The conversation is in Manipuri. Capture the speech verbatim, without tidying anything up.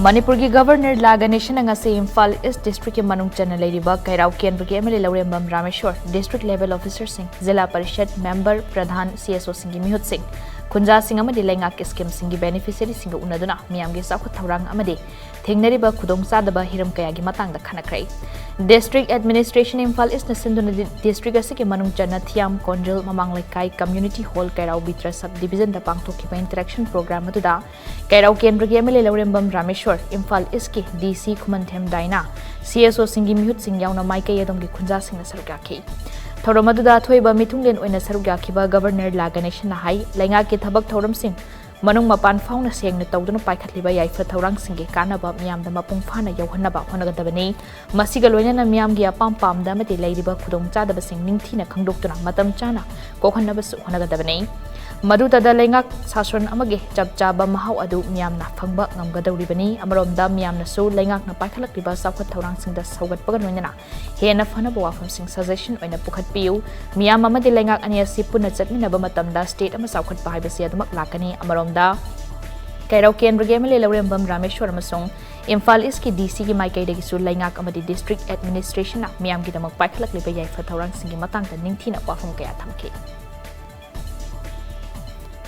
ꯃꯅꯤꯄꯨꯔꯒꯤ ꯒꯕꯔꯅꯔ ꯂꯥ ꯒꯅꯦꯁꯟꯅ ꯉꯁꯤ ꯏꯝꯐꯥꯜ ꯏꯁ ꯗꯤꯁꯇ꯭ꯔꯤꯛꯀꯤ ꯃꯅꯨꯡ ꯆꯟꯅ ꯂꯩꯔꯤꯕ ꯀꯩꯔꯥꯎ ꯀꯦꯟꯗ꯭ꯔꯒꯤ M L A Lourembam Rameshwor, district level ꯑꯣꯐꯤꯁꯔꯁꯤꯡ, zila parishad member, pradhan, C S ꯑꯣꯁꯤꯡꯒꯤ ꯃꯤꯍꯨꯠꯁꯤꯡ, ꯈꯨꯟꯖꯥꯁꯤꯡ ꯑꯃꯗꯤ ꯂꯩꯉꯥꯛꯀꯤ ꯁ꯭ꯀꯤꯝꯁꯤꯡꯒꯤ ꯕꯦꯅꯤꯐꯤꯁꯤꯌꯔꯤꯁꯤꯡꯒ ꯎꯅꯗꯨꯅ ꯃꯤꯌꯥꯝꯒꯤ ꯆꯥꯎꯈꯠ ꯊꯧꯔꯥꯡ ꯑꯃꯗꯤ ꯊꯦꯡꯅꯔꯤꯕ ꯈꯨꯗꯣꯡꯆꯥꯗꯕ ꯍꯤꯔꯝ ꯀꯌꯥꯒꯤ ꯃꯇꯥꯡꯗ ꯈꯟꯅꯈ꯭ꯔꯦ꯫ ꯗꯤꯁꯇ꯭ꯔꯤꯛ ꯑꯦꯗꯃꯤꯅꯤꯁꯇ꯭ꯔꯦꯁꯟ ꯏꯝꯐꯥꯜ ꯏꯁꯅ ꯁꯤꯟꯗꯨꯅ ꯗꯤ-, ꯗꯤꯁꯇ꯭ꯔꯤꯛ ꯑꯁꯤꯒꯤ ꯃꯅꯨꯡ ꯆꯟꯅ ꯊꯤꯌꯥꯝ ꯀꯣꯟꯖꯜ ꯃꯃꯥꯡ ꯂꯩꯀꯥꯏ ꯀꯝꯃ꯭ꯌꯨꯅꯤꯇꯤ ꯍꯣꯜ ꯀꯩꯔꯥꯎ ꯕꯤꯇ꯭ꯔ ꯁꯕ ꯗꯤꯕꯤꯖꯟꯗ ꯄꯥꯡꯊꯣꯛꯈꯤꯕ ꯏꯟꯇꯔꯦꯛꯁꯟ ꯄ꯭ꯔꯣꯒ꯭ꯔꯥꯝ ꯑꯗꯨꯗ ꯀꯩꯔꯥꯎ ꯀꯦꯟꯗ꯭ꯔꯒꯤ M L A Lourembam Rameshwor, Imphal ꯏꯁꯀꯤ ꯗꯤ ꯁꯤ ꯈꯨꯃꯟꯊꯦꯝ ꯗꯥꯏꯅꯥ, ꯁꯤ ꯑꯦꯁ ꯑꯣꯁꯤꯡꯒꯤ ꯃꯤꯍꯨꯠꯁꯤꯡ ꯌꯥꯎꯅ ꯃꯥꯏꯀꯩ ꯑꯗꯣꯝꯒꯤ ꯈꯨꯟꯖꯥꯁꯤꯡꯅ ꯁꯔꯨꯛ ꯌꯥꯈꯤ꯫ ꯊꯧꯔꯝ ꯑꯗꯨꯗ ꯑꯊꯣꯏꯕ ꯃꯤꯊꯨꯡꯂꯦꯟ ꯑꯣꯏꯅ ꯁꯔꯨꯛ ꯌꯥꯈꯤꯕ ꯒꯕꯔꯅꯔ ꯂꯥ ꯒꯅꯦꯁꯟꯅ ꯍꯥꯏ, ꯂꯩꯉꯥꯛꯀꯤ ꯊꯕꯛ ꯊꯧꯔꯝꯁꯤꯡ ꯃꯅꯨꯡ ꯃꯄꯥꯟ ꯐꯥꯎꯅ ꯁꯦꯡꯅ ꯇꯧꯗꯨꯅ ꯄꯥꯏꯈꯠꯂꯤꯕ ꯌꯥꯏꯐ ꯊꯧꯔꯥꯡꯁꯤꯡꯒꯤ ꯀꯥꯟꯅꯕ ꯃꯤꯌꯥꯝꯗ ꯃꯄꯨꯡ ꯐꯥꯅ ꯌꯧꯍꯟꯅꯕ ꯍꯣꯠꯅꯒꯗꯕꯅꯤ꯫ ꯃꯁꯤꯒ ꯂꯣꯏꯅꯅ ꯃꯤꯌꯥꯝꯒꯤ ꯑꯄꯥꯝ ꯄꯥꯝꯗ ꯑꯃꯗꯤ ꯂꯩꯔꯤꯕ ꯈꯨꯗꯣꯡꯆꯥꯗꯕꯁꯤꯡ ꯅꯤꯡꯊꯤꯅ ꯈꯪꯗꯣꯛꯇꯨꯅ ꯃꯇꯝ ꯆꯥꯅ ꯀꯣꯛꯍꯟꯅꯕꯁꯨ ꯍꯣꯠꯅꯒꯗꯕꯅꯤ꯫ ꯃꯗꯨꯇꯗ ꯂꯩꯉꯥꯛ ꯁꯥꯁꯟ ꯑꯃꯒꯤ ꯆꯞ ꯆꯥꯕ ꯃꯍꯥꯎ ꯑꯗꯨ ꯃꯤꯌꯥꯝꯅ ꯐꯪꯕ ꯉꯝꯒꯗꯧꯔꯤꯕꯅꯤ꯫ ꯑꯃꯔꯣꯝꯗ ꯃꯤꯌꯥꯝꯅꯁꯨ ꯂꯩꯉꯥꯛꯅ ꯄꯥꯏꯈꯠꯂꯛꯂꯤꯕ ꯆꯥꯎꯈꯠ ꯊꯧꯔꯥꯡꯁꯤꯡꯗ ꯁꯧꯒꯠꯄꯒ ꯂꯣꯏꯅꯅ ꯍꯦꯟꯅ ꯐꯅꯕ ꯋꯥꯐꯝꯁꯤꯡ ꯁꯖꯦꯁꯟ ꯑꯣꯏꯅ ꯄꯨꯈꯠꯄꯤꯌꯨ꯫ ꯃꯤꯌꯥꯝ ꯑꯃꯗꯤ ꯂꯩꯉꯥꯛ ꯑꯅꯤ ꯑꯁꯤ ꯄꯨꯟꯅ ꯆꯠꯃꯤꯟꯅꯕ ꯃꯇꯝꯗ ꯁ꯭ꯇꯦꯠ ꯑꯃ ꯆꯥꯎꯈꯠꯄ ꯍꯥꯏꯕꯁꯤ ꯑꯗꯨꯃꯛ ꯂꯥꯛꯀꯅꯤ꯫ ꯑꯃꯔꯣꯝꯗ ꯀꯩꯔꯥꯎ ꯀꯦꯟꯗ꯭ꯔꯒꯤ M L A Lourembam Rameshwor ꯑꯃꯁꯨꯡ ꯏꯝꯐꯥꯜ ꯏꯁꯀꯤ ꯗꯤ ꯁꯤꯒꯤ ꯃꯥꯏꯀꯩꯗꯒꯤꯁꯨ ꯂꯩꯉꯥꯛ ꯑꯃꯗꯤ ꯗꯤꯁꯇ꯭ꯔꯤꯛ ꯑꯦꯗꯃꯤꯅꯤꯁꯇ꯭ꯔꯦꯁꯟꯅ ꯃꯤꯌꯥꯝꯒꯤꯗꯃꯛ ꯄꯥꯏꯈꯠꯂꯛꯂꯤꯕ ꯌꯥꯏꯐ ꯊꯧꯔꯥꯡꯁꯤꯡꯒꯤ ꯃꯇꯥꯡꯗ ꯅꯤꯡꯊꯤꯅ ꯋꯥꯐꯝ ꯀꯌꯥ ꯊꯝꯈꯤ꯫